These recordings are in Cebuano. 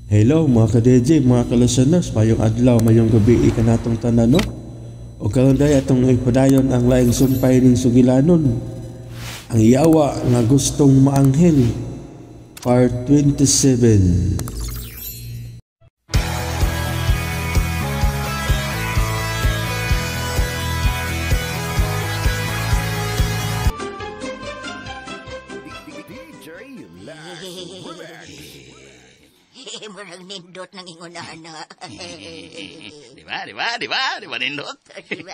Hello mga ka-DJ, mga ka-listeners, mayong adlaw, mayong gabi kanatong tanan, no? O karon day atong ipadayon ang laing sumpay ning sugilanon. Ang yawa nga gustong maanghel, Part 27. Murag nindot ng ingunana. Di ba? Di ba? Di ba nindot? Diba?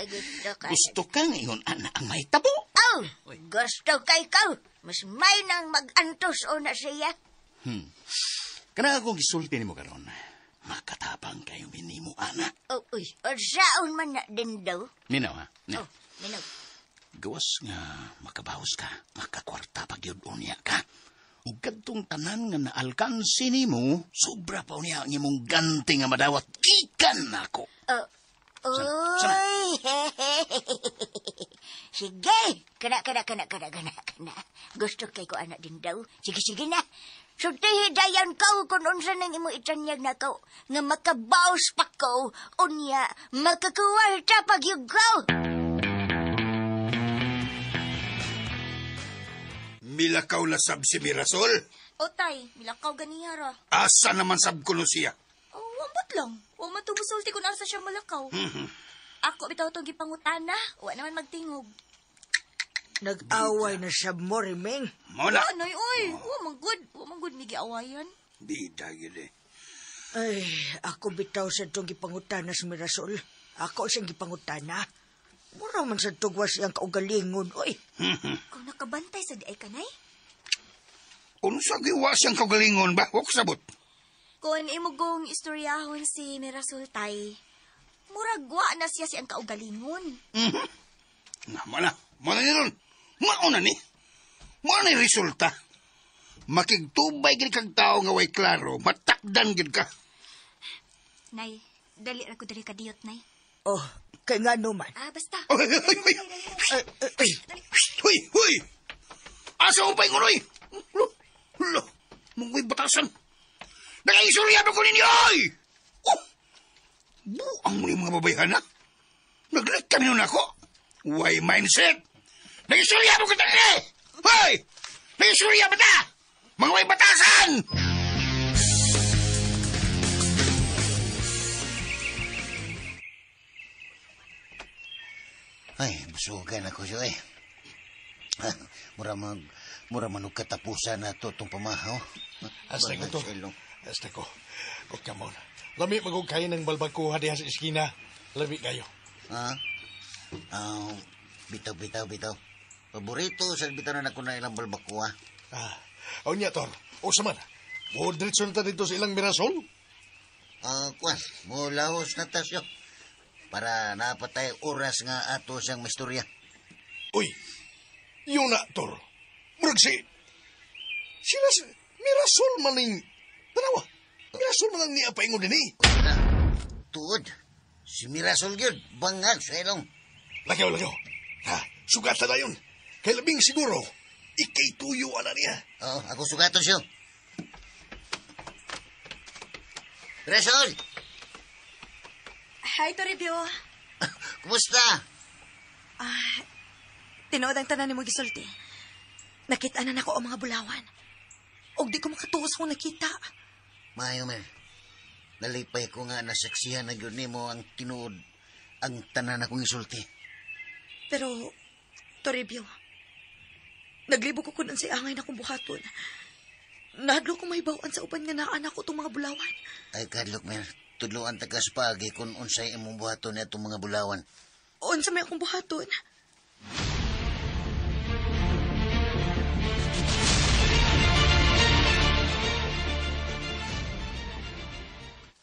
Gusto ka. Gusto kang ingon ana ang mahitabo. Oh, gusto kay ko. Mas may nang mag-antos o na siya. Kana akong gisulti nimo karon. Makatapang kayo minimo ana. Oh, uy, saon man na din daw. Minaw ha? Minaw. Oh, minaw. Gawas nga makabawas ka, makakwarta pag yun unya ka. Ug kadtong tanan nga naalkansi nimo, sobra pa unya ang imong ganti nga madawat gikan nako. Oh, Sana, uy. Sige, kana. Gusto kay ko anak din daw. Sige na. Sultihi dayan ko kung unsa nang imo itanyag na ko nga makabaos pa ko, unya makakuwarta pag yun ko. Milakaw na sab si Mirasol? O tay, milakaw ganiya ra. Asa naman sab kuno siya? Oh, ambot lang. Wa man to musulti kung asa siya malakaw. Ako bitaw tong gipangutana, wa naman magtingog. Nag-away na sab mo, Rimeng. Mo na. Wa nay oy, wa man good, wa man good migiawayan. Di dagil eh. Ay, ako bitaw sa itong gipangutana si Mirasol. Ako siyang gipangutana. Mura man sa tugwas siyang kaugalingon, oy. Kung nakabantay sa diay kanay. Unsa giwa siyang kaugalingon ba? Wa ko sabot. Kung imugong istoryahon si Mirasol tay, murag wa na siya siyang kaugalingon. Na, mana. Mana ni ron. Mauna ni. Mauna ni resulta. Makigtubay gid kag tao nga way klaro, matakdan gid ka. Nay, dali ra ko dali kadiyot, nay. Oh, kay nga naman. Ah, basta. Oy, oy, oy. Ay, ay, Huy, huy. Asa mo pa ingon, oy? Lo, lo, munggoy batasan. Nag-isurya pa ko ninyo, oy! Oh, buang mo ni mga babayhan, ha? Naglit kami nun ako. Why mindset? Nag-isurya pa ko tangi! Hoy! Nag-isurya pa ta! Mga way batasan! Ay, busugan ako siya eh. Mura man og katapusan na to itong pamahaw. Hasta ko to. Hasta ko. O, come on. Lami magog kayo ng balbakuha diha sa iskina. Lami kayo. Ha? Bitaw. Paborito sa bitaw na nako na ilang balbakuha. Ah, o niya, Tor. O saman. Mo diretso na ta dito sa ilang Mirasol? Kwan, mo lahos na tasyo. Para napatay oras nga ato siyang mistorya. Uy, yun na, Tor. Murag si... Sila si Mirasol maning... Tanawa, Mirasol man ang niya paingon din eh. Na, tuod. Si Mirasol yun, bangag sa ilong. Lagaw. Ha, sugatan na yun. Kay labing siguro, ikay tuyo ana niya. Oo, ako sugaton siyo. Mirasol! Hi, Toribio. Kumusta? Tinuod ang tanan nimo gisulti. Nakita na nako ang mga bulawan. Og di ko makatuos kung nakita. Maayo, Mer. Nalipay ko nga nasaksihan na yun nimo ang tinuod ang tanan akong isulti. Pero, Toribio, naglibog ko kun si angay na kong buhaton. Nahadlo ko mahibaw-an sa uban nga naa ko itong mga bulawan. Ay, kadlok, Mer. Tudloan ta ka sa paagi kung unsay imong buhaton na itong mga bulawan. Unsa may akong buhaton?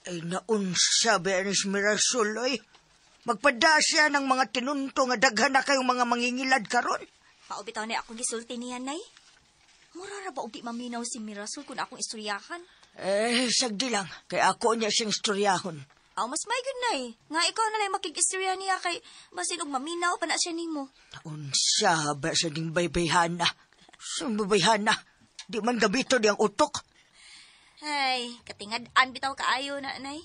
Ay, naunsa ba ni si Mirasol, oy? Magpada siya ng mga tinunto nga daghan na kayong mga mangingilad karon. Paubitaw na akong gisulti niya, nay. Mura ra ba og di maminaw si Mirasol kung akong istoryahan? Eh, sagdi lang. Kay ako niya siyang istoryahon. Aw, mas may good nay. Nga ikaw na lang makig-istorya niya kay basin og maminaw pa na siya nimo. Naunsa ba sa ding baybayhana? Sa baybayhana? Di man gabito diyang utok. Ay, katingad-an bitaw kaayo na, nay.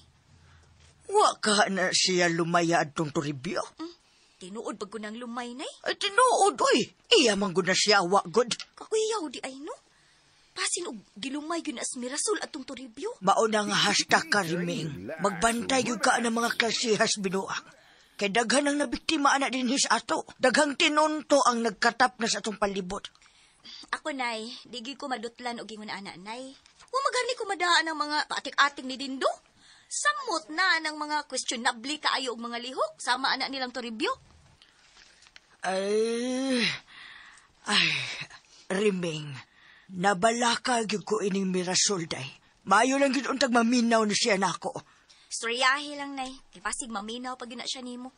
Wa ka na siya lumaya adtong Toribio. Tinuod pag ko nang lumay, nay. Ay, tinuod, oy. Iya man gud na siya, wa gud. Kakuyaw di ay, no? Pasin og gilumay yun as Mirasol atong Toribio. Mauna nga hashtag ka, Riming. Magbantay yun ka ng mga klasihas binuang. Kay daghan ang nabiktima ana din his ato. Daghang tinunto ang nagkatap na sa atong palibot. Ako, nay, di gyud ko madutlan og ingon ana, nay. Wa magani ko madaan ang mga paatik-atik ni Dindo. Samot na ng mga questionable kaayo og mga lihok sama ana nilang Toribio. Ay, ay, Riming. Nabalaka gyud ko ining Mirasol, day. Maayo lang gyud untag maminaw ni siya nako. Istoryahe lang, nay. Kay pasig maminaw pag yun na siya nimo.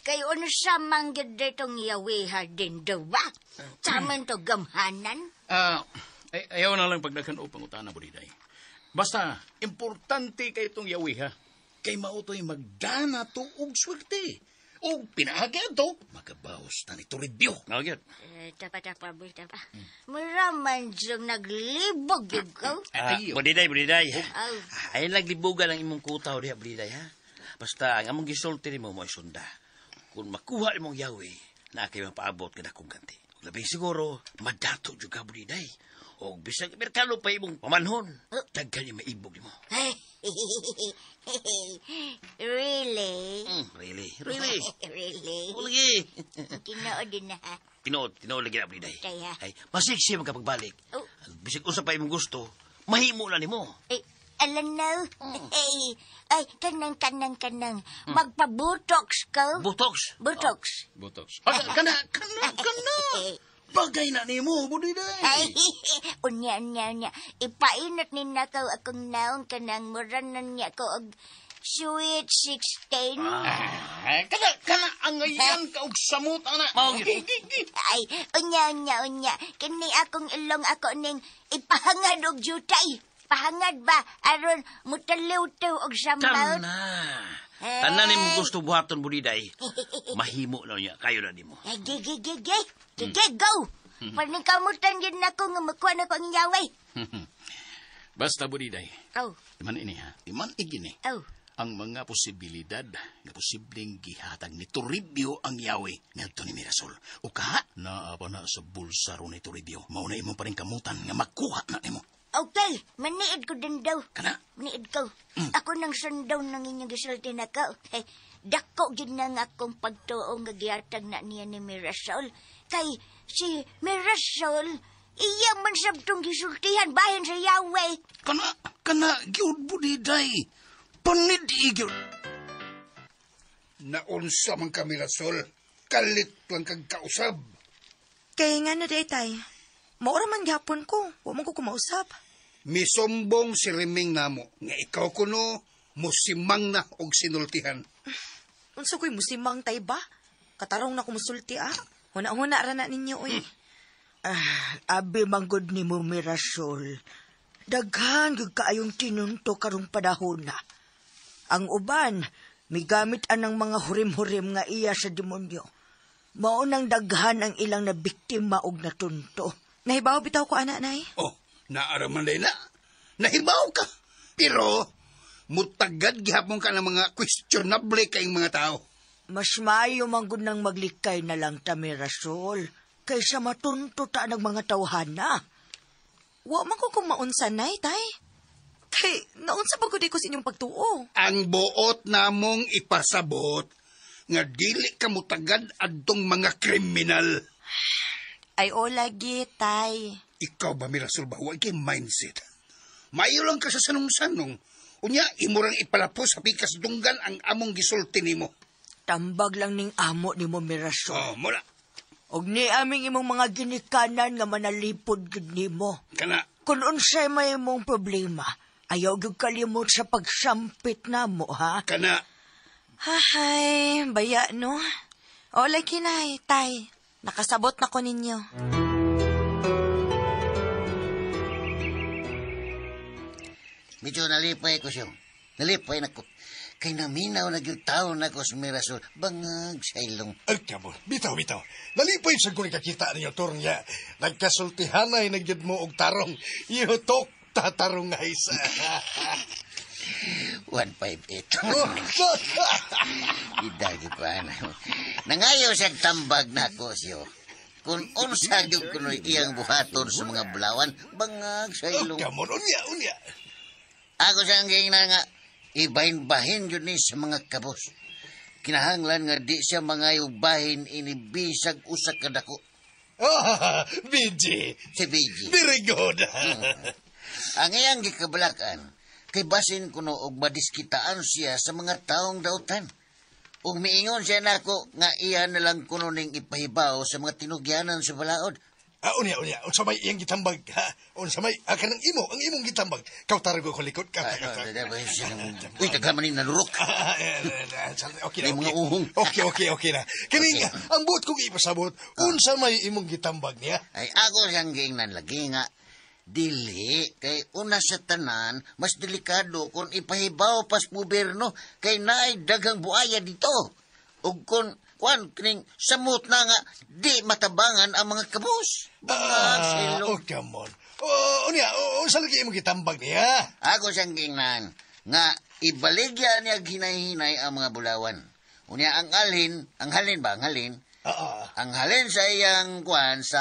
Kay unsa man gyud ditong yawiha din ba? Taman to gamhanan. Ayaw na lang pagdaghan o pangutana, Budiday. Basta, importante kay itong yawi, ha? Kay mautoy magdana to og swerte. Og pinaagi to, makabawas na ni Toribio. Nagyad. Tapa, tapa, tapa. Mura man diyang naglibog yun ko. Budiday, Budiday. Aw. Ay, naglibugan ang imong kutaw diha, Budiday, ha? Basta, ang among gisulti nimo mo sunda. Kung makuha imong yawi, na kay mapaabot ka na kong ganti. Ug labing siguro, madato jud ka, Budiday. O bisag merkado pa imong pamanhon, daghan yung maibog nimo. Really? Really? Really? Really? Lagi. Tinuod din na ha. Tinuod, tinuod lagi na, Budiday. Kaya? Ay, masiksi man ka pagbalik. Oh. Bisag usa pa imong gusto, mahimo na nimo. Eh, alam na. Ay, kanang. Magpa-botox ka. Botox? Botox. Oh, botox. Ah, kana. Bagay na nimo, Budiday. Ay, unya. Ipainot ni nakaw akong naong kanang muranan niya ko og sweet 16. Kana angayan ka og samot ana. Ay, unya. Kini akong ilong ako ning ipahangad og jutay. Pahangad ba aron mutaliw-tiw og samot? Tama. Tanan nimo gusto buhaton, Budiday. Mahimo na niya, kayo na nimo. Ay, gigi. Gigi, go! Paningkamutan yun na ko nga makuha na ko ang yaway. Basta, Budiday. Oh. Iman ini, ha? Iman igini. Oh. Ang mga posibilidad nga posibleng gihatag ni Toribio ang yawi ngadto ni Mirasol. O kaha, naa pa na sa bulsa ro ni Toribio. Mao na imo pa rin kamutan nga makuha na nimo. Okay, maniid ko din daw. Kana? Maniid ko. Ako nang sundaw ng inyong gisulti na ko. Hey, dako yun na nga akong pagtuo nga gihatag na niya ni Mirasol. Kay si Mirasol, iya man sabtong gisultihan bahin sa Yahweh. Kana, gyud Budiday. Panid gyud. Naunsa man ka, Mirasol. Kalit lang kag kausab. Kay nga na day, tay. Maura man gyapon ko. Wa man ko kumausap. Misumbong si Riming namo nga ikaw kuno musimang na og sinultihan. Unsa ko'y musimang tay ba? Katarong na kumusulti ah. Huna-huna ra na ninyo oy. Abi manggod nimo Mirasol. Daghan gyud kaayong tinunto karong panahon na. Ang uban migamit anang mga hurim-hurim nga iya sa demonyo. Mao nang daghan ang ilang nabiktima og natunto. Nahibaw bitaw ko ana nay. Oh, naaraman day na. Nahibaw ka. Pero mutagad gihapon ka ng mga questionable kayong mga tao. Mas maayo man gud nang maglikay na lang ta, Mirasol, kaysa matunto ta ng mga tawhana. Wa man ko kung maunsa nay, tay. Kay naunsa ba gud ko sa inyong pagtuo? Ang buot namong ipasabot nga dili ka mutagad adtong mga kriminal. Ay, o lagi, tay. Ikaw ba, Mirasol ba? Huwag kay mindset. Maayo lang ka sa sanong-sanong. Unya, imurang ipalapos sa pikas dunggan ang among gisulti nimo. Tambag lang ning amo nimo, Mirasol. Oh, mula. Og ni aming imong mga ginikanan nga manalipod gud nimo. Kana. Kung unsay may imong problema, ayaw gyud kalimot sa pagsampit namo, ha? Kana. Hay, baya no. O lagi nay, tay. Nakasabot na ko ninyo. Medyo nalipay ko siya. Nalipay na ko. Kay naminaw na gyud taon ako sa Mirasol. Bangag sa ilong. Ay, kamo. Bitaw, bitaw. Nalipay sa kung nakakita ninyo, Tor, niya. Nagkasultihanay na gyud mo og tarong. Ihutok tatarong nga isa. 158. Idagi pa na. Nangayo siyang tambag na ako siyo. Kung unsa gyud kuno'y iyang buhaton sa mga bulawan, bangag sa Oh, ilong. come on. Unya, unya. Ako siyang giingnan nga, ibahin-bahin yun ni sa mga kabos. Kinahanglan nga di siya mga bahin inibisag usa ka dako. Oh, BG. Si BG. Very good. Ang iyang gikabalakan, kay basin kuno og madiskitaan siya sa mga taong dautan. Ug miingon siya nako nga iya na lang kuno ning ipahibaw sa mga tinugyanan sa balaod. Ah, unya, unya. Unsa may iyang gitambag, ha? Unsa may, kanang imo, ang imong gitambag. Kaw tarago ko likod. Kaw, kaw, kaw. Uy, daghan man ni nalurok. Okay na, May mga okay. uhong. Okay, okay, okay na. Kining, ang buot kong ipasabot, unsa may imong gitambag niya? Ay, ako siyang giingnan lagi nga, dili, kay una sa tanan, mas delikado kung ipahibaw pas gobyerno, kay naay daghang buaya dito. Ug kung, kuan, kining samot na nga, di matabangan ang mga kabus. Bangag sa Ah, ilong. oh, come on. Oh, unya, unsa lagi imong gitambag niya? Ako siyang giingnan nga ibaligya niya hinay-hinay ang mga bulawan. Unya ang alhin, ang halin ba, ang halin? Ang halin sa iyang kuan sa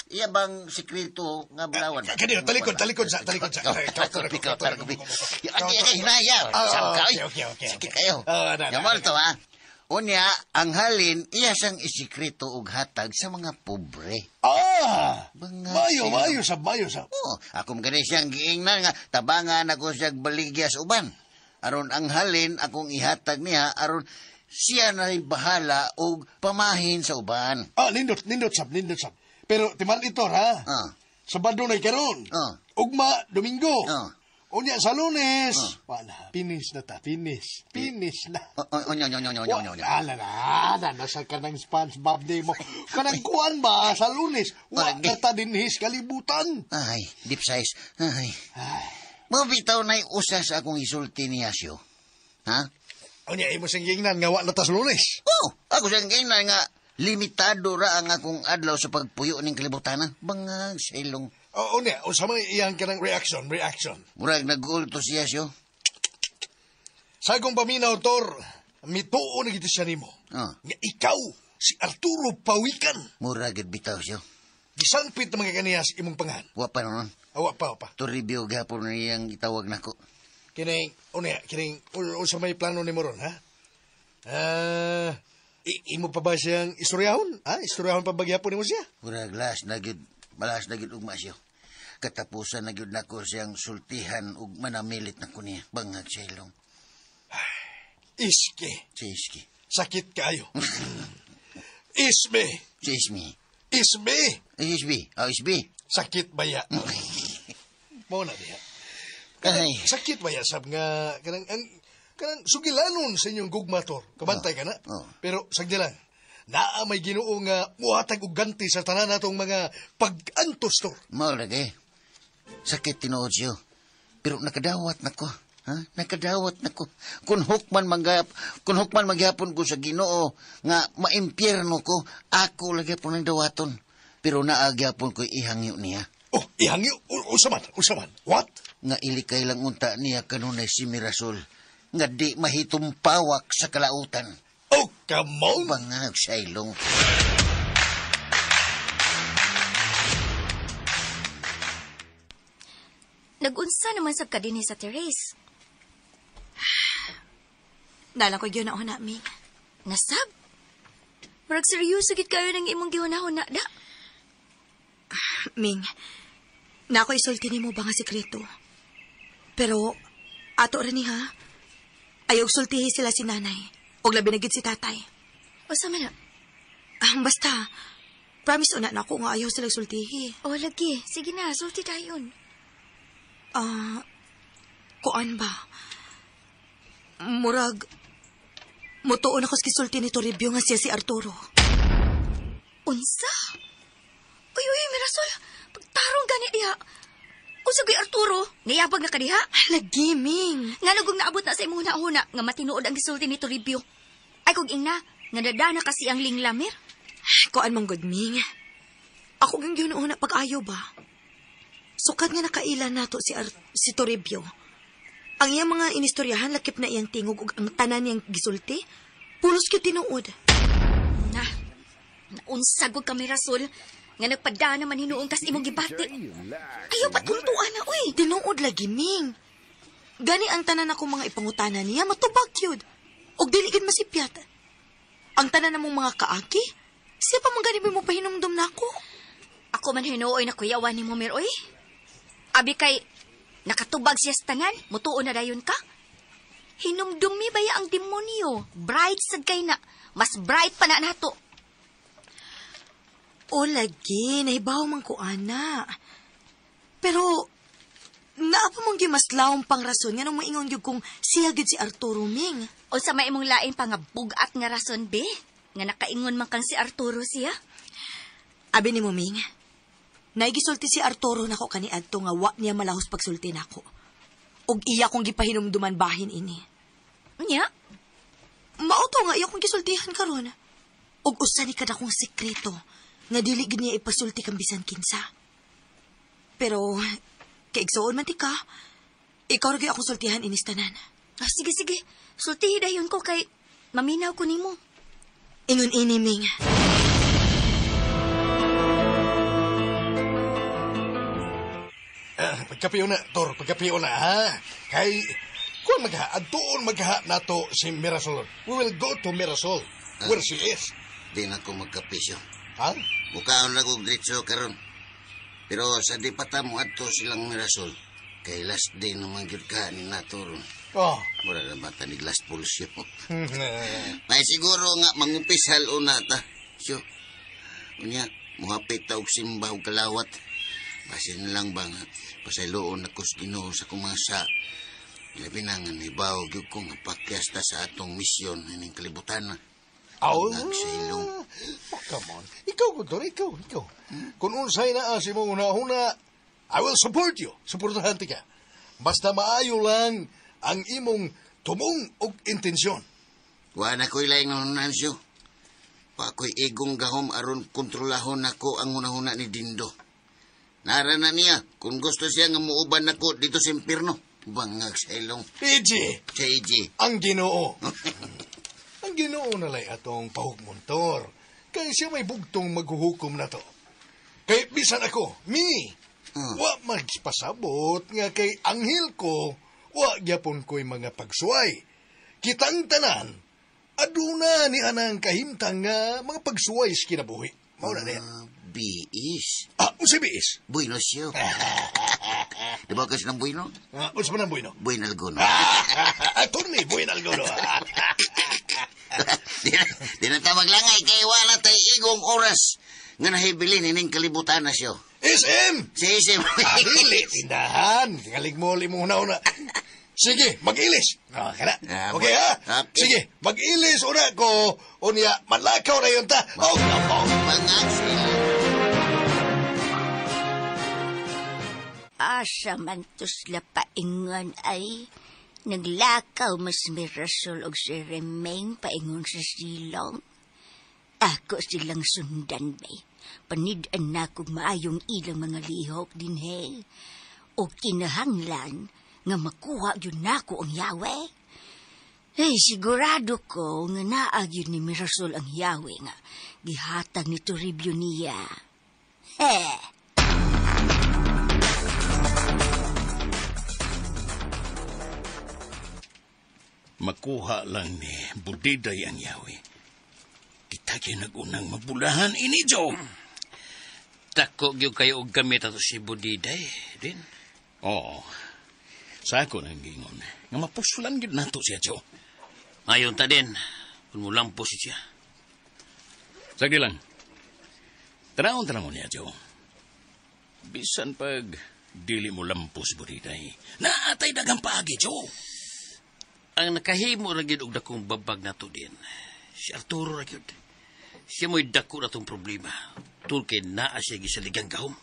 iya bang sikreto nga bulawan. Kanino, talikod, talikod sa, talikod sa. Ikaw, talikod. Ay, ay, hinaya. Ah, Sam ka, okay, oy. okay, okay, Sakit okay. kayo. Ah, na, na, Yamal na. to, ha? Unya, ang halin, iya siyang isikreto og hatag sa mga pobre. Ah! Bangag Mayo, sila. mayo sab, mayo sab. Oo, ako gani siyang giingnan nga tabangan ako siyang baligya sa uban. Aron ang halin akong ihatag niya aron siya na bahala og pamahin sa uban. Ah, nindot, nindot sab, nindot sab. Pero timan ito, ha? Ah. Sabado na karon. Ah. Ugma, Domingo. Ah. Unya sa Lunes. Wala, finish na ta, finish. Finish na. Onya, onya, onya, onya, onya. Ala na, na, nasa ka ng SpongeBob day mo. Kanang kuan ba sa Lunes? Wa na ta dinhis kalibutan. Ay, deep size. Ay. Mabitaw na'y usa sa akong isulti niya siyo. Ha? Unya, imo siyang giingnan nga wa na ta sa Lunes. Oh, ako siyang giingnan nga limitado ra ang akong adlaw sa pagpuyo ning kalibutanan. Bangag sa ilong. O, unya, unsa man iyang kanang reaction, reaction. Murag nagulto siya siyo. Sa akong paminaw, Tor, mituo na gito siya nimo. Ah. Nga ikaw, si Arturo Pawikan. Murag gid bitaw siyo. Gisangpit na mga kaniya sa imong pangan. Wa pa noon. Awa pa, wa pa. Toribio gapon niyang itawag nako. Kining, unya, kining, unsa may plano nimo ron, ha? Imo pa ba siyang istoryahon? Ha? Istoryahon pa ba gyapon nimo siya? Murag las na gyud, balas na gyud ugma siyo. Katapusan na gyud nako siyang sultihan ug manamilit na ko niya. Bangag sa ilong. Iske. Si Iski. Sakit kayo. Isme. Si Ismi. Isme. Isbi. Oh, Isbi. Sakit ba ya? Mo na diha. Ay. Sakit ba ya sab nga kanang ang kanang sugilanon sa inyong gugmator. Kabantay ka na. Oh. Pero sagdi lang. Naa may Ginoo nga muhatag og ganti sa tanan natong mga pag-antos tor. Mao lagi. Sakit tinuod siyo. Pero nakadawat na ko. Ha? Nakadawat na ko. Kung hukman manggap, kung hukman magyapon ko sa Ginoo nga maimpyerno ko, ako lagi po ng dawaton. Pero naagyapon ko ihangyo niya. Oh, ihangyo unsa man, unsa man. What? Nga ilikay lang unta niya kanunay si Mirasol. Nga di mahitumpawak sa kalautan. Oh, come on! Bangag sa ilong. Nagunsa naman sab ka dinhi sa terrace. Nalang ko yun na Ming. Nasab? Murag seryoso gid kayo ng imong gihunahuna da. Ming, na ako isulti nimo ba nga sekreto? Pero, ato ra ni ha? Ayaw sultihi sila si nanay. Og labi na gid si tatay. Usa man na? Ah, basta, promise una na ako nga ayaw sila sultihi. O lagi, sige na, sulti dayon. Ah, kuan ba? Murag, mutuon ako sa gisulti ni Toribio nga siya si Arturo. Unsa? Uy, uy, Mirasol, pagtarong gani diha. Unsa Unsa gyud Arturo? Niyabag na kadiha? Lagi, Ming. Ngano kung naabot na sa imong hunahuna nga matinuod ang gisulti ni Toribio. Ay kung ingna, nga nadana kasi ang linglamir. Kuan man gud, Ming. Ako gyud gihuna-huna pag-ayo ba? Sukat nga nakaila nato si Toribio. Ang iyang mga inistoryahan lakip na iyang tingog ug ang tanan niyang gisulti, pulos gyud tinuod. Na, naunsa gud kami Rasol nga nagpadana man hinuon kas imong gibati. Ayaw patuntuan na, uy. Tinuod lagi, Ming. Gani ang tanan akong mga ipangutana niya, matubag yun. Og dili gid masipyat. Ang tanan namong mga kaaki, siya pa man gani mo pahinumdum nako. Ako man hinuoy na kuyawan ni mo, Mir, uy. Abi kay, nakatubag siya sa tanan, mutuo na dayon ka. Hinumdumi baya ang demonyo? Bright sad kay na. Mas bright pa na nato. O lagi, nahibaw man ko, ana. Pero, naa pa mong gimaslawong pang rason nga nung maingon gyud kung siya gyud si Arturo, Ming. O sa may imong lain pa nga bugat nga rason, be? Nga nakaingon man kang si Arturo siya? Abi ni mo, Ming, naigisulti si Arturo nako kaniadto nga wa niya malahos pagsulti nako. Og iya kong gipahinumduman bahin ini. Nya? Mao to nga iya kong gisultihan karon. Og usa ni kada kong sekreto nga dili gid niya ipasulti kang bisan kinsa. Pero kaigsuon man ti ka, ikaw ra gyud akong sultihan inis tanan. Ah, sige, sige. Sultihi dayon ko kay maminaw ko nimo. Ingon ini, Ming. Pagkapiyo na, Tor, pagkapiyo na, ha? Kay, kung magha, adtuon magha nato si Mirasol. We will go to Mirasol, where she is. Di na ko magkapisyo. Ha? Mukaon na ko gritso karon. Pero sa di pa ta mo adto silang Mirasol, kay last day naman gyud ka ni nato ron. Oh. Mura na bata ni last pulsyo. May siguro nga mangumpisal una ta. Syo. Unya, muhapit ta og simba og kalawat. Basin lang ba nga, pasayloon ako sa Ginoo sa kumasa. Labi na nga nibaw gyud ko nga pakyas ta sa atong misyon ining kalibutan na. Oh, Nagsailong. oh, come on. Ikaw, Tor, ikaw. Kung unsay na si mong una-una, I will support you. Suportahan ti ka. Basta maayo lang ang imong tumong og intensyon. Wa na ko'y laing nanunansyo. Wa ko'y igong gahom aron kontrolahon nako ang hunahuna ni Dindo. Nara na niya kung gusto siya nga muuban nako dito sa impierno. Bangag sa ilong. EJ! Sa EJ. Ang Ginoo. Ang Ginoo na lay atong pahugmontor. Kay siya may bugtong maghuhukom na to. Kay bisan ako, me, wa magpasabot nga kay anghel ko, wa gyapon ko'y mga pagsuway. Kitang tanan, aduna ni anang kahimtang nga mga pagsuway sa kinabuhi. Mao na niya. Biis. Ah, unsa biis? Bueno siyo. Di ba kasi ng bueno? Unsa man ang bueno? Bueno alguno. Attorney, bueno alguno. Di na ta maglangay kay wala tay igong oras nga nahibilin ining kalibutan na siyo. SM! Si SM. Dili, tindahan. Tingalig mo limong una-una. Sige, mag-ilis. Okay na. Okay, ha? Okay. Sige, mag-ilis una ko. Unya, malakaw na yun ta. Oh, Asa man to sila paingon ay naglakaw mas Mirasol og si Remeng paingon sa silong. Ako silang sundan bay. Panid-an na kong maayong ilang mga lihok din he. O kinahanglan nga makuha yun nako ang yawe. Eh, sigurado ko nga naag yun ni Mirasol ang yawe nga gihatag ni Toribio niya. He! Makuha lang ni Budiday ang yawi. Kita kayo nag-unang mabulahan ini, Joe. Dako gyud kayo og gamit ato si Budiday, din. Oo. Sa ako nang gingon, nga mapusulan gyud nato siya, Joe. Ayon ta din, kung mulampos siya. Sige lang. Tanawon-tanawon niya, Joe. Bisan pag dili mo lampos, Budiday, naatay dagang paagi, Joe. Ang nakahimo ra gyud og dakong babag nato din. Si Arturo ra gyud. Siya mo'y dako na tong problema. Tul kay naa siya gisaligang gahom.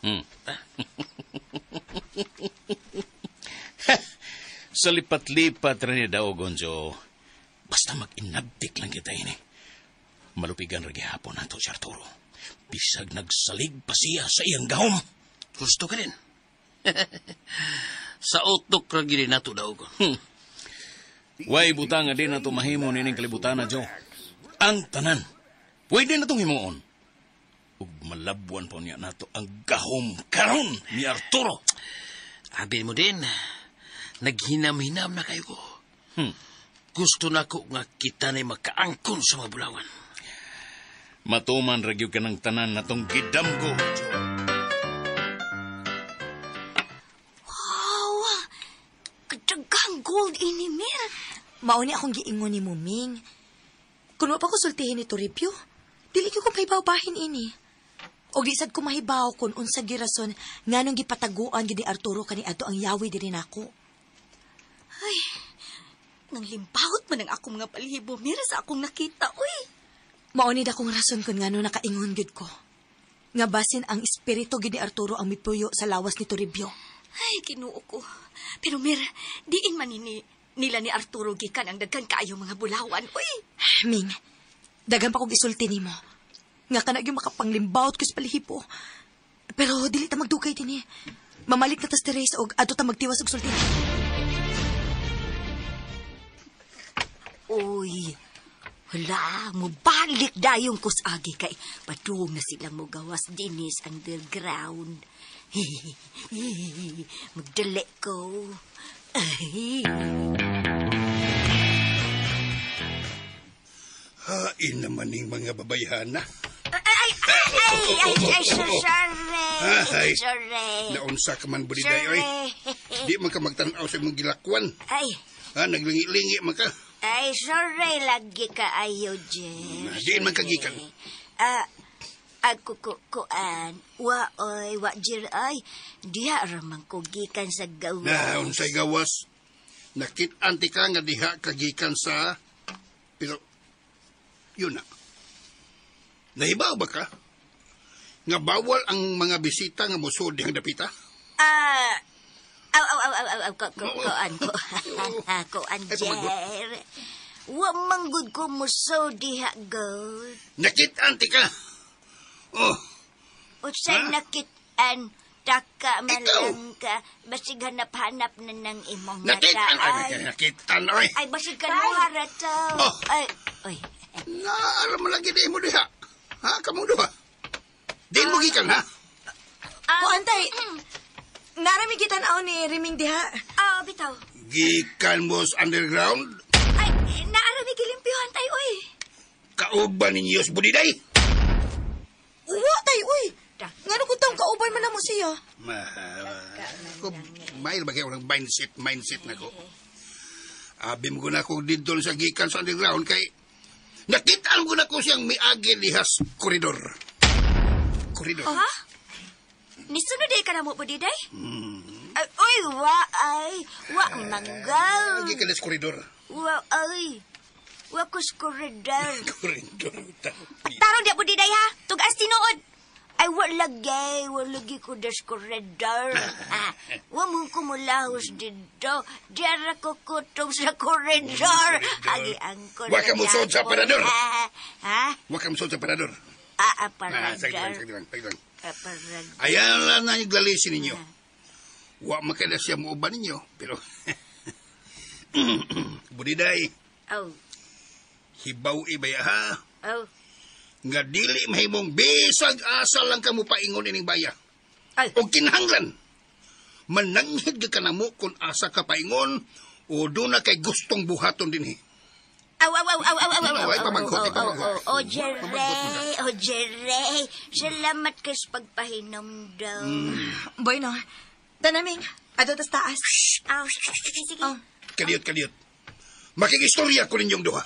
Sa lipat-lipat rin ni Daogon, Joe. Basta mag-inabtik lang kita ini. Malupigan rin gihapon nato si Arturo. Bisag nagsalig pa siya sa iyang gahom. Gusto ka rin. Sa utok ra gini nato, Daogon. Way butang nga di na to mahimo nining kalibutan na, Joe. Ang tanan. Pwede na itong himuon. Ug malabwan pa niya nato ang gahom karon ni Arturo. Abi mo din, naghinam-hinam na kayo ko. Gusto na ko nga kita na'y makaangkon sa mga bulawan. Matuman ra gyud ka ng tanan na tong gidamgo, Joe. Wow! Kadaghang gold ini, Mir. Mao ni akong giingon ni Muming. Kung wa pa ko sultihin ni Toribio, dili ko mahibaw-bahin ini. Og di sad ko mahibaw kung unsa girason nganong gipataguan gid ni Arturo kani adto ang yawi diri nako. Ay, nang limpahot man ang akong mga palhibo, Mir, sa akong nakita, uy. Mao ni dakong rason kung ngano nakaingon gyud ko. Nga basin ang espiritu gid ni Arturo ang mipuyo sa lawas ni Toribio. Ay, Ginoo ko. Pero Mir, diin man ini nila ni Arturo gikan ang daghan kaayo mga bulawan, uy. Ming, daghan pa kog isulti nimo. Nga kana gyud makapanglimbawot ko sa palihipo. Pero dili ta magdugay dinhi. Mamalik na tas Therese og adto ta magtiwas og sulti. Uy, hala, mubalik dayong kusagi kay padung na sila mo gawas dinis underground. Magdali ko. Ay. Hain naman ning mga babayhana. Ay, ay, ay, ay, sorry. Ay. Sorry. Naunsa ka man, Budiday, oy. Sorry. Di man ka magtanaw sa imong gilakwan. Ay, Ha, naglingi-lingi man ka. ay, sorry lagi ka ayo, Jeff. Diin man kagikan. Ako kuan, wa oy, wa jir ay, diha ramang ko gikan sa gawas. Na, unsay gawas. Nakit-an ti ka nga diha kagikan sa... Pero, yun na. Nahibaw ba ka? Nga bawal ang mga bisita nga musod dihang dapita? Aw, aw, aw, aw, aw, aw, kuan, kuan, Ay, pamagod. Jer. Wa manggod ko musod diha, God. Nakit-an ti ka. Oh, Unsay Ha? nakit-an, taka man Ikaw. lang ka, basig hanap-hanap na ng imong mata. nakit-an. Ay, nakit-an, oy. Ay, basig ka nuhara to. Oh. Ay, oy. Naaram mo lagi di mo diha. Ha, kamong duha. Diin mo gikan, ha? Kuan tay. Narami gitan-aw ni Riming diha. Ah, bitaw. Gikan mo sa underground? Ay, naarami gilimpyuhan tay, uy. Kauban ninyo sa Budiday? Uwa tay uy. Ngano kung taong kauban man namo siya? Ma, ko, may ba kayo ng mindset na ko. Abi mo na ko dito sa gikan sa underground kay nakitaan ko na ko siyang miagi lihas koridor. Koridor. Ha? Nisunod ay ka na mo, Budiday? Ay, uy, wa ay. Wa manggal. Gikan sa koridor. Wa ay. Wa kus koridor. Koridor. Tarong di, Budiday, ha? Tugas tinuod. Ay, wa lagi. Wa lagi ko das koridor. Ah, wa mo ko mulahos dito. Diara ko kutob sa koridor. Agi ang Wa ka musod sa parador. Ha? Wa ka musod sa parador. Ah, Ah, parador. sige lang, sige lang, sige lang. Ah, parador. Ayan lang na yung glalisin ninyo. Wa makada siya muuban ninyo, pero Budiday, Oh, hibaw ibaya ha. oh. Nga dili mahimong bisag asa lang kamo paingon ining baya. Ay. O kinahanglan. Mananghid ka kanamo kung asa ka paingon o doon na kay gustong buhaton dinhi. Aw, aw, aw, aw, aw, aw, aw, Ay, aw, pamangkot, aw, ay, pamangkot. aw, aw, Jerry, oh, Jerry. Salamat kay sa pagpahinom daw. Boy no. Tanaming, adto tas taas. Aw, sige, sige. Oh. Kaliyot, kaliyot. Makikistorya ko ninyong duha.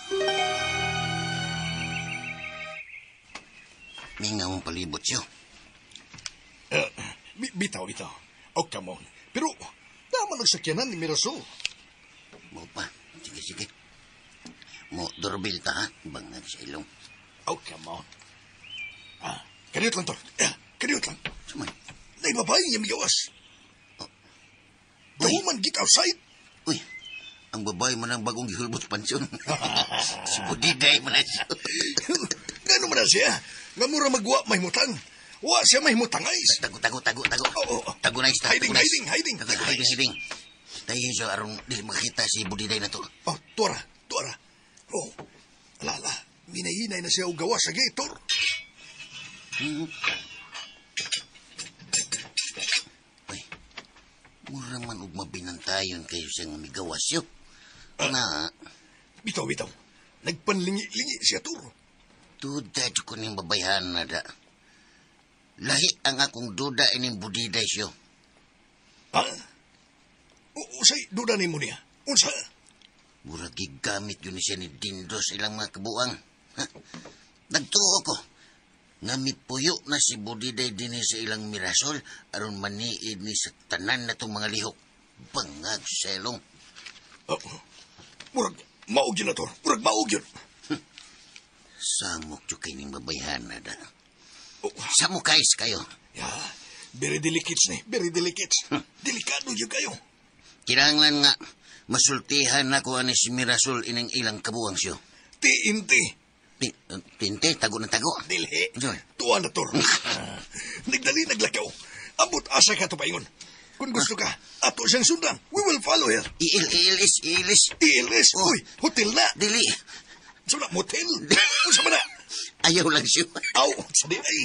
Mingaw mong palibot siyo. Bitaw, bitaw. Oh, come on. Pero, tama nagsakyanan ni Mirasol. Mo pa. Sige, sige. Mo, doorbell ta, ha? Bangag sa ilong. Oh, come on. Ah, kaniyot lang, Tor. Kaniyot lang. Sumay. Naibabay niya migawas. Oh, The woman get outside. Uy, ang babae man ang bagong gihulbot pansyon. Si Budiday man na siya. Gano man na siya? Nga mura magwa mahimutang. Wa siya mahimutang ay. Tago, tago, tago, tago. Oo, oo. Tago na isa. Hiding, hiding, hiding. Tago, hiding, hiding. Tayo siya aron dili makita si Budiday na to. Oh, tuara, tuara. Oh, ala, ala. Minahinay na siya og gawa sa gator. Uy, mura man og mabinantayon kayo siyang migawas yun. Na, Bitaw, bitaw. Nagpanlingi-lingi siya, Tor. Duda ko ning babayhan na da. Lahi ang akong duda ining Budiday siyo. Ha? Usay, duda ni mo niya. Unsa? Mura gigamit yun siya ni Dindo sa ilang mga kabuang. Ha? Nagtuo ko. Nga mipuyo na si Budiday dinhi sa ilang mirasol aron maniid ni sa tanan na itong mga lihok. Bangag selong. Oh, murag, maog yun na, Tor. Murag maog yun. Samok jud kay ning babayhan na da. Oh, Samok kais kayo. ya, very delicate ni. Very delicate. Delikado yun kayo. Kinahanglan nga masultihan nako ani si Mirasol ining ilang kabuang siyo. TNT. Tinte, tago na tago. Dilhi. Unsa? Tuwa na, Tor. Nagdali, naglakaw. Ambot asa ka to paingon. Kung gusto ka, ato siyang sundan. We will follow her. ILS, ILS. ILS. Oh. Uy, hotel na. Dili. Unsa na, motel. Unsa man na? Ayaw lang siyo. Aw, sa di ay.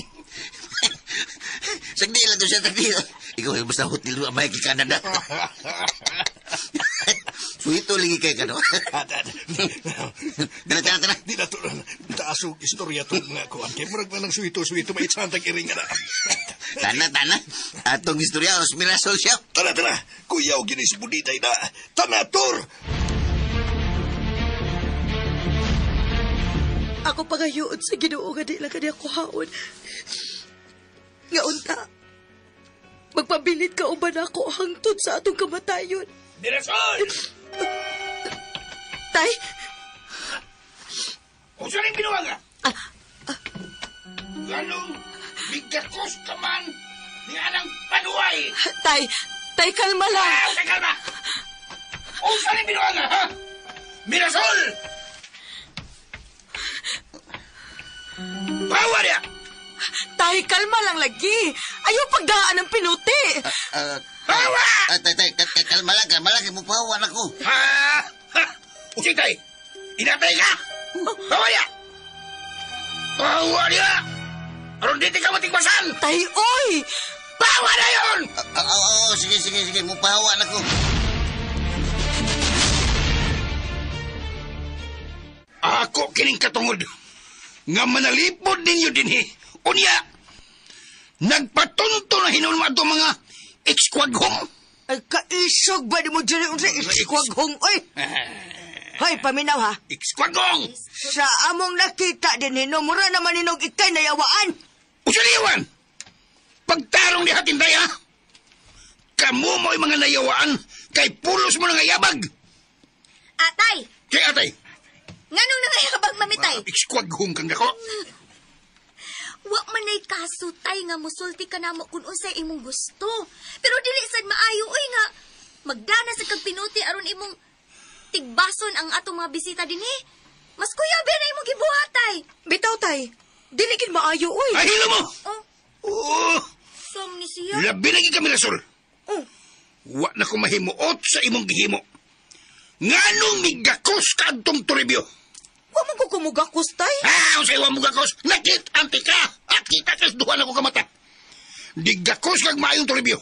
Sagdi lang to siya, sagdi. Ikaw, basta hotel mo, amay kay Canada. Suhito lagi kay ka, no? Tara, tara, tara. Di na to, taas og istorya to mga kuan. Kay murag man ang suhito-suhito, may itsantag iring na. Tana, tana. Atong istorya, os Mirasol siya. Tara, tara. Kuyaw, ginis budiday na. Tana, Tor! Ako pagayuod sa Ginoo nga di lang kaniya kuhaon. Nga unta, magpabilit ka uban ako hangtod sa atong kamatayon. Mirasol! Tay, Unsa ning binuwaga? Ganong bigakos ka man ni anang panuay. tay, tay kalma lang. Ah, usay kalma! Unsa ning binuwaga, ha? Mirasol! Bawa niya! Tay, kalma lang lagi. Ayaw pagdaan ng pinuti. Bawa! Tay, tay, kalma lang, kalma lang. Mupawan ako. Ha? Ha? Usay tay! Inatay ka! Bawa niya! Bawa niya! Aron dito ka matigbasan! Tay, oy! Bawa na yun! Oo, sige, sige, sige. Mupawan ako. Ako kining katungod nga manalipod ninyo dinhi. Unya, nagpatunto na hinuon mo ato mga ekskwagong. Ay, kaisog ba di mo dyan yung sa iskwag-hong, oy? Hoy, paminaw ha. Ekskwagong! Sa among nakita din hino, mura naman inog ikay nayawaan. Usaliwan! Pagtarong ni Hatinday ha! Kamu mo'y mga nayawaan kay pulos mo na nga yabag. Atay! Kay atay, Nganong nangayabag mamitay? ekskwagong kang dako. Wa man nay kaso tay nga musulti ka namo kung unsay imong gusto. Pero dili sad maayo oy nga magdana sa kag pinuti aron imong tigbason ang atong mga bisita dinhi. Mas kuya ba na imong gibuhat tay? Bitaw, tay. Dili gid maayo, oy. Ay, hilo mo! Oh, Oo, som ni siya. labi na gid kami Rasol. Oh. Wa na ko mahimuot sa imong gihimo. Nganong migakos ka adtong Toribio? Wa man ko kumugakos, tay. Ah, unsay wa mo gakos? Nakit anti ka. At kita kas duha na ko kamata. Digakos kag maayong Toribio.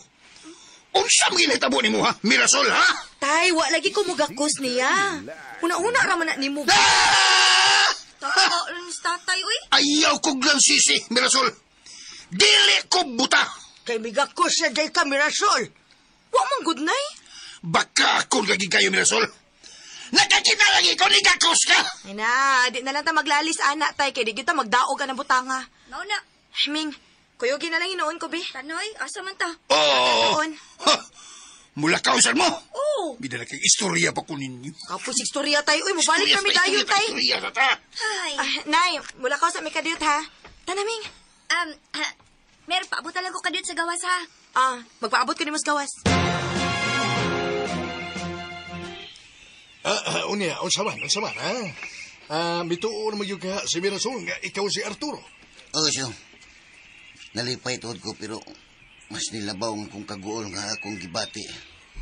Unsa man ginahitabo nimo ha? Mirasol ha? Tay, wa lagi kumugakos niya. Una-una ra man na nimo. Ah! Tata, lang si tatay oy. Ayaw kog lang sisi, Mirasol. Dili ko buta. Kay migakos na day ka, Mirasol. Wa man gud nay. Baka ako lagi kayo, Mirasol. Nakakita lagi ko, nigakos ka. Ay na, di na lang ta maglalis ana tay kay di gyud ta magdaog ka ng butanga. Mao na. Ay, Ming, kuyogin na lang hinuon ko bi. Tanoy, asa man ta? Oo. Hinuon. Ha! Mula kausan mo. Oh, Bida na kay istorya pa ko ninyo. kapos istorya tay. Uy, mobalik kami dayon tay. Istorya sa ta. Ay. Ah, nay, mula ka sa mi kadiyot ha. Tanaming. Mer, paabutan lang ko kadiyot sa gawas ha. Ah, magpaabot ko ni mas gawas. Unya, unsa man, ha? Mituo na magyud ka si Mirasol nga ikaw si Arturo. Oo, siyo. Nalipay tuod ko pero mas nilabaw ang kong kaguol nga akong gibati.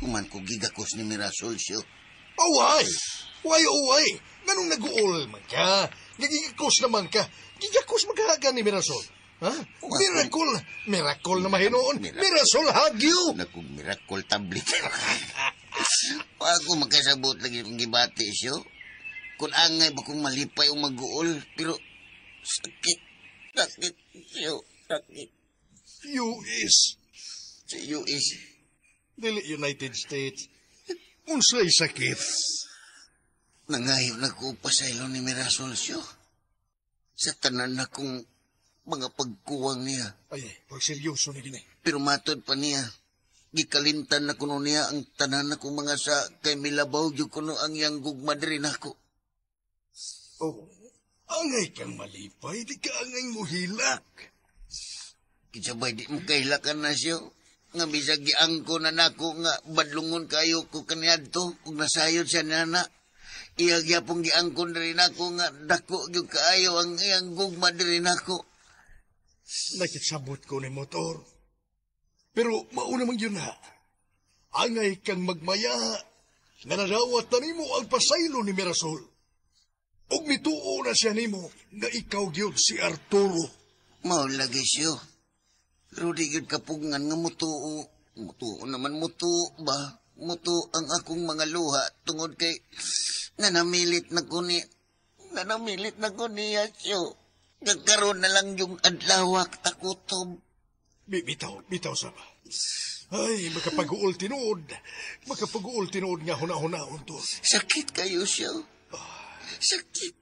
Human ko gigakos ni Mirasol, siyo. Away! Why, away! Nganong naguol man ka? Nagigakos naman ka. Gigakos maghaga ni Mirasol. Ha? Miracle! Miracle na mahinoon. Mirasol hagyo! Naku, miracle tablet. Ako magkasabot lagi kong gibati, siyo. Kung angay ba kong malipay o maguol, pero sakit, sakit, siyo, sakit. US. Sa US. Dili United States. Unsay sakit? Nangayo na ko pasaylo ni Mirasol, siyo. Sa tanan na kong mga pagkuwang niya. Ay, pag seryoso ni gini. Pero matod pa niya, gikalintan na kuno niya ang tanan na kong mga sa kay milabaw gyud kuno ang iyang gugma diri nako. Oh, angay kang malipay, di ka angay muhilak. Kisabay di mo kahilakan na siyo. Nga bisag giangko na nako nga badlungon kayo ko kaniadto ug nasayod siya nana. Iya gyapon giangkon diri nako nga dako gyud kaayo ang iyang gugma diri nako. Nakitsabot ko ni motor. Pero mauna man yun na. Angay kang magmaya nga nadawat na nimo ang pasaylo ni Mirasol. Ug mituo na siya nimo nga ikaw gyud si Arturo. Mao lagi siyo. Pero di gyud kapugngan nga mutuo. Mutuo naman mutuo ba? Mutuo ang akong mga luha tungod kay nanamilit na ko ni nanamilit na ko niya siyo. Nagkaroon na lang yung adlawak takutob. Bitaw, bitaw saba. Ay, makapag-uol tinuod. Makapag-uol tinuod nga huna-hunaon to. Sakit kayo siya. Sakit.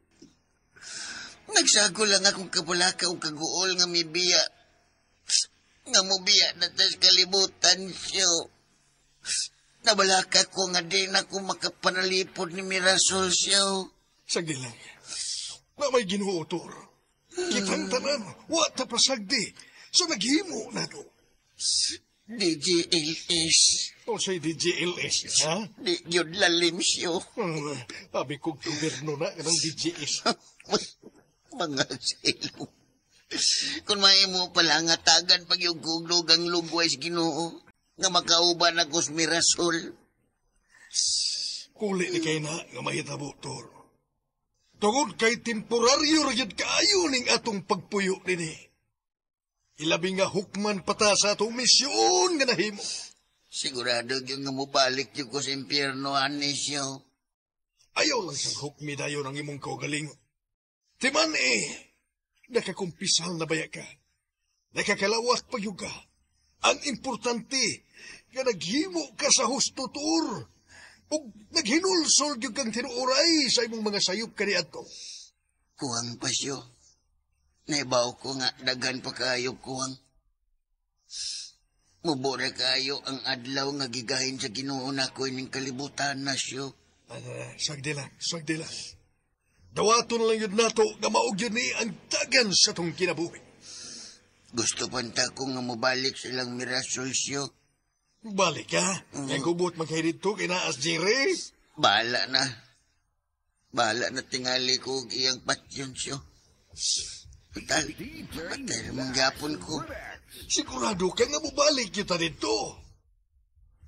Nagsago lang akong kabalaka o kaguol nga mibiya. Nga mubiya na tas kalibutan siya. Nabalaka ko nga di na ko makapanalipod ni Mirasol siya. Sagdi lang. Na may Ginoo, Tor. Kitang tanan, wa ta pasagdi. So naghimo na to. DGLS. O say DGLS, ha? Di yun lalim siyo. Abi kong gobyerno na ng DGS. Mga silo. Kung mahimo pala nga tagan pag yung guglog ang lugway sa Ginoo, nga makauban ako sa Mirasol. Kuli ni kay na nga mahitabo, Tor. Tungod kay temporaryo ra gyud kaayo ning atong pagpuyo dinhi. Ilabi nga hukman pata sa atong misyon nga nahimo. Sigurado gyud nga mobalik gyud ko sa impyerno ani siyo. Ayaw lang sang hukmi dayon ang imong kaugalingon. Timan eh, nakakumpisal na baya ka. Nakakalawat pa gyud ka. Ang importante, nga naghimo ka sa husto, Tor. Ug naghinulsol gyud kang tinuoray sa imong mga sayop kaniadto. Kuwang pa siyo. Naibaw ko nga daghan pa kayo kuwang. Mubura kayo ang adlaw nga gigahin sa Ginoo nako ining kalibutan na siyo. Sagdi lang, sagdi lang. Dawaton lang yun nato nga maog yun ni ang dagan sa tong kinabuhi. Gusto panta ko nga mobalik silang Mirasol siyo. Balik ka? Kaya gubot magkay dito kay naas Jerry. Bahala na. Bahala na tingali ko og iyang patyon siyo. Total, patay naman gapon ko. Sigurado ka nga mobalik kita dito.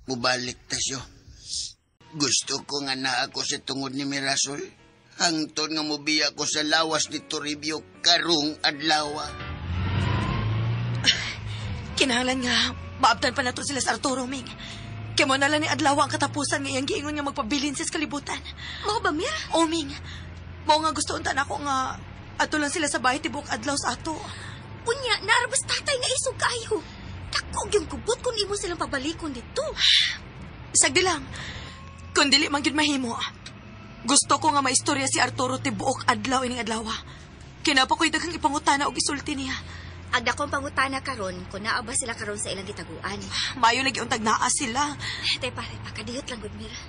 Mubalik ta siyo. Gusto ko nga naa ako sa tungod ni Mirasol. Hangtod nga mobiya ko sa lawas ni Toribio karong adlaw. Kinahanglan nga, maabtan pa nato sila sa Arturo, Ming. Kaya mo na lang ni adlaw ang katapusan nga iyang giingon nga magpabilin sa kalibutan. Mao ba, Mir? O, Ming. Mao nga gusto unta nako nga ato lang sila sa bahay tibok adlaw sa ato. Unya, naarabas tatay nga isog kaayo. Dako yung kubot kung imo silang pagbalikon dito. Sagdi lang. Kung dili man gyud mahimo. Gusto ko nga maistorya si Arturo tibuok adlaw ining adlaw. Kinapa ko'y daghang ipangutana og isulti niya. Ang dakong pangutana karon kung naa ba sila karon sa ilang gitaguan. Mayo lagi untag naa sila. Tepa, tepa, kadiyot lang gud Mira.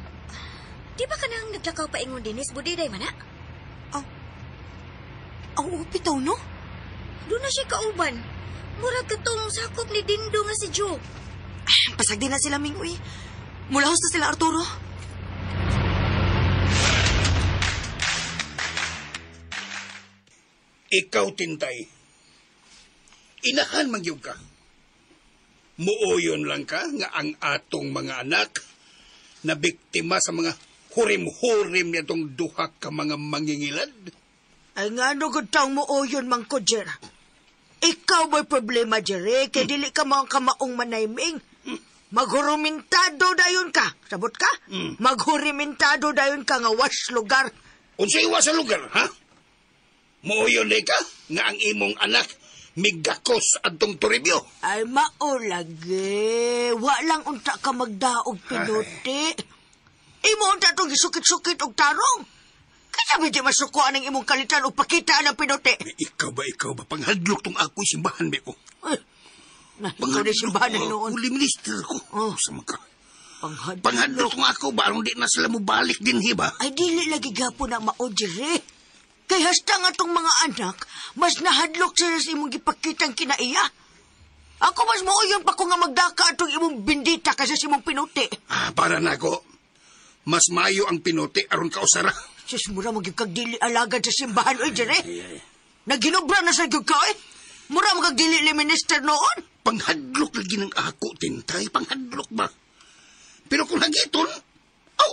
Di ba kanang naglakaw pa ingon dinis budiday man na? Aw, bitaw no? Doon na siya kauban. Murag katong sakop ni Dindo nga si Joe. Pasagdi na sila, Ming, uy. Mulahos na sila, Arturo. Ikaw, Tintay. Inahan man gyud ka. Muoyon lang ka nga ang atong mga anak na biktima sa mga hurim-hurim nitong duha ka mga mangingilad. Ay nga no gud taong muoyon man ko, Jer. Ikaw mo'y problema, Jerry, kay dili ka mga kamaong manayming. Maghurumintado dayon ka. Sabot ka? Maghurimentado dayon ka nga was lugar. Unsay was sa lugar, ha? Muoyon di ka nga ang imong anak migakos adtong Toribio. Ay maolagi. Wa lang unta ka magdaog pinuti. Imo unta tong gisukit-sukit og tarong. Kaya di masukuan ang imong kalitan o pakita ang pinuti. Ikaw ba? Panghadlok tong ako'y simbahan, beko. Ay, na, ikaw na simbahan na noon. Uli minister ko. Oh. Sama ka. Panghadlok. Panghadlok tong ako, barong di na sila mubalik din, hiba? Ay, dili lagi gapo na maodire. Kay hasta nga tong mga anak, mas nahadlok sila sa imong gipakitang kinaiya. Ako mas mauyon pa ko nga magdaka atong imong bindita kaysa sa imong pinuti. Ah, para na ako. Mas mayo ang pinuti aron kausara. Sus, mura magyud kag dili alagad sa simbahan, oy, dire. Naginobra na sa gyud ka, oy. Mura magkag dili li minister noon. Panghadlok lagi ng ako, Tintay. Panghadlok ba? Pero kung hagiton, aw,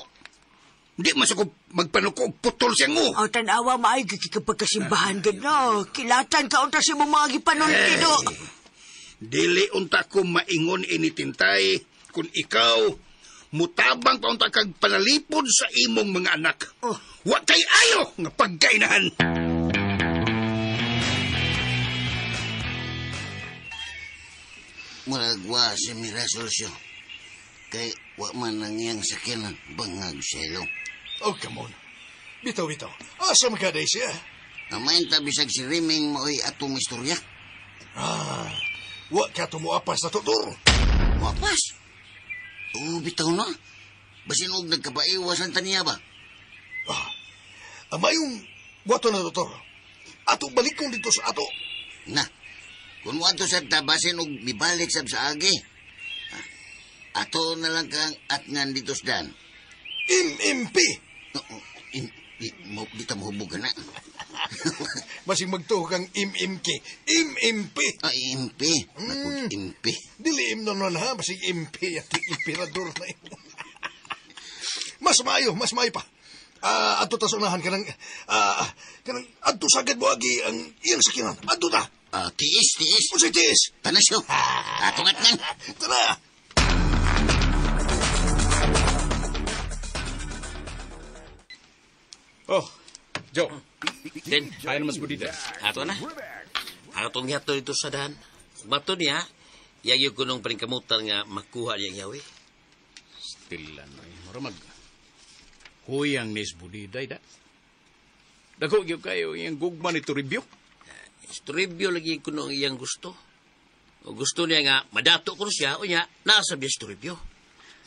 di mas ako magpanuko og putol siya ngo. Aw, tanawa, maay gikikapagkasimbahan gid no. Kilatan ka unta sa imong mga gipanulti do. Dili unta ko maingon ini, Tintay, kung ikaw mutabang pa unta kag panalipod sa imong mga anak. Oh. Wa kay ayo nga pagkainahan. Muragwa si Mirasol siya. Kay wa man ang iyang sakyanan bangag sa ilo. Oh, come on. Bitaw, bitaw. Asa makaday siya? Namain ta bisag si Riming mao'y atong istorya. Ah, wa ka tumuapas na tutor. Wapas. Oo, bitaw na. Basin og nagkapaiwas ang taniya ba? Ah, amayong wato na tutor. Ato balikon dito sa ato. Na, kung wato sa tabasin og mibalik sab sa agi. Ato na lang kang atngan dito sa dan. MMP. Oo, di ta mohubog ka na. Masing magtuo kang MMK. MMP. Ah, MP. Naku, MP. Dili im na nun ha. Masing MP at imperador na imo. Mas maayo pa. Adto ta sa unahan kanang adto sagad mo agi ang iyang sakinan. Adto ta. Tiis, tiis. Unsay tiis? Tanasyo. Atong atngan. Tara. Oh, Joe. Then, Kaya naman sa budida. Ato na. Atong gihato dito sa dahan. Bato niya, iyang yung kunong paningkamutan nga makuha niyang yawi. Still ano eh. Mura mag... Huyang nis budiday da. Dako gyud kayo iyang gugma ni Toribio. Toribio lagi kuno ang iyang gusto. O gusto niya nga madato kuno siya o niya nasa biyas Toribio.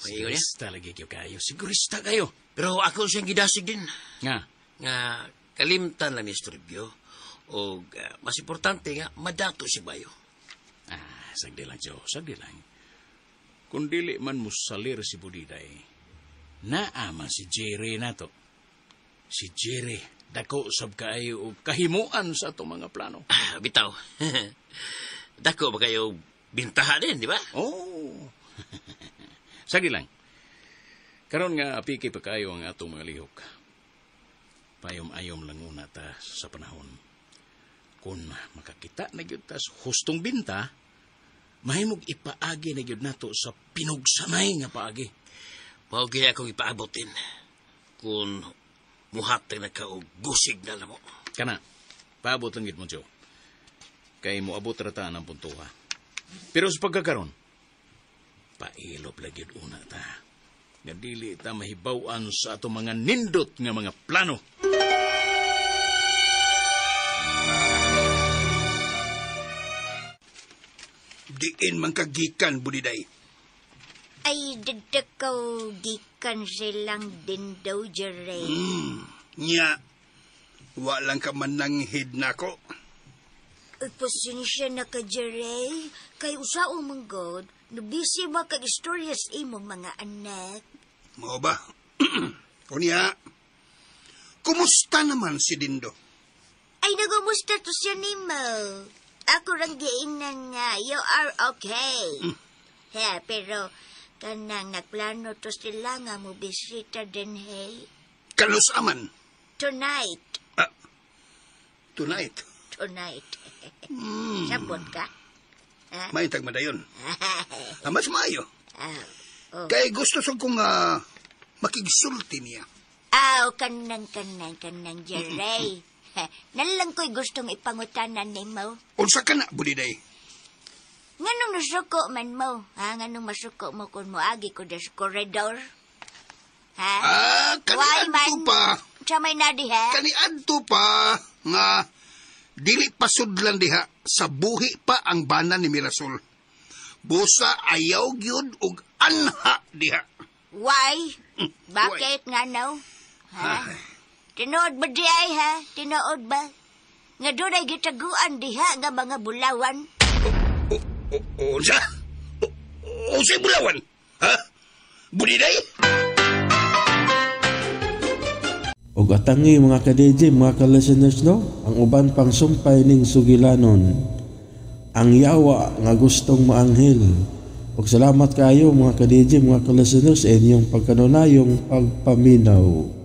Maingon niya. Sigurista lagi gyud kayo. Sigurista kayo. Pero ako siyang gidasig din. Nga. Nga kalimtan lang ni Toribio. O mas importante nga madato si Bayo. Ah, sagdi lang, Joe. Sagdi lang. Kung dili man musalir si Budiday, naa man si Jerry nato. Si Jerry, dako sab kaayo og kahimuan sa atong mga plano. Ah, bitaw. Dako ba kayo bintaha din, di ba? Oh. Sagdi lang. Karon nga apiki pa kayo ang atong mga lihok. Payom-ayom lang una ta sa panahon. Kung makakita na gyud ta sa hustong binta, mahimog ipaagi na gyud nato sa pinugsanay nga paagi. Mao gyud akong ipaabotin kung muhatag na ka og gusig na lamo. Kana, paabot lang gyud mo, Joe. Kay moabot ra ta ng puntuha. Pero sa pagkakaron, pailop lang gyud una ta. Nga dili ta mahibaw-an sa atong mga nindot nga mga plano. Diin man kagikan, Budiday. Ay, dadakaw gikan silang din daw, Jerry. Nya, wa lang ka mananghid nako. Ay, pasensya na ka, Jerry. Kay usao man God, nabisi ba kag istorya sa imong mga anak? Mao ba? Unya, kumusta naman si Dindo? Ay, nagumusta to siya nimo. Ako rang giingnan nga, you are okay. Ha, pero kanang nagplano to sila nga mo bisita din, hey. Kanus aman. Tonight. Ah, tonight. Tonight. Sabot ka? Ha? May tagmadayon. Ah, mas maayo. Ah, oh. Kay gusto sa kong makigsulti niya. Aw, kanang kanang kanang Jerry. Nalang ko'y gustong ipangutanan nimo. Unsa ka na, Buliday? Nganong nasuko man mo? Ha? Nganong masuko mo kung moagi ko sa koridor? Ha? Ah, Why kaniadto man? pa. Sa may nadi, ha? Kaniadto pa nga dili pa sudlan diha sa buhi pa ang bana ni Mirasol. Busa ayaw gyud og anha diha. Why? Bakit nga no? Ha? Tinuod ba di ay, ha? Tinuod ba? Nga doon ay gitaguan diha nga mga bulawan. Unsa? Unsay bulawan? Ha? Buliday? Og atangi mga ka-DJ, mga ka-listeners no, ang uban pang sumpay ning sugilanon. Ang yawa nga gustong maanghel. Og salamat kaayo mga ka-DJ, mga ka-listeners sa inyong pagkanunayong pagpaminaw.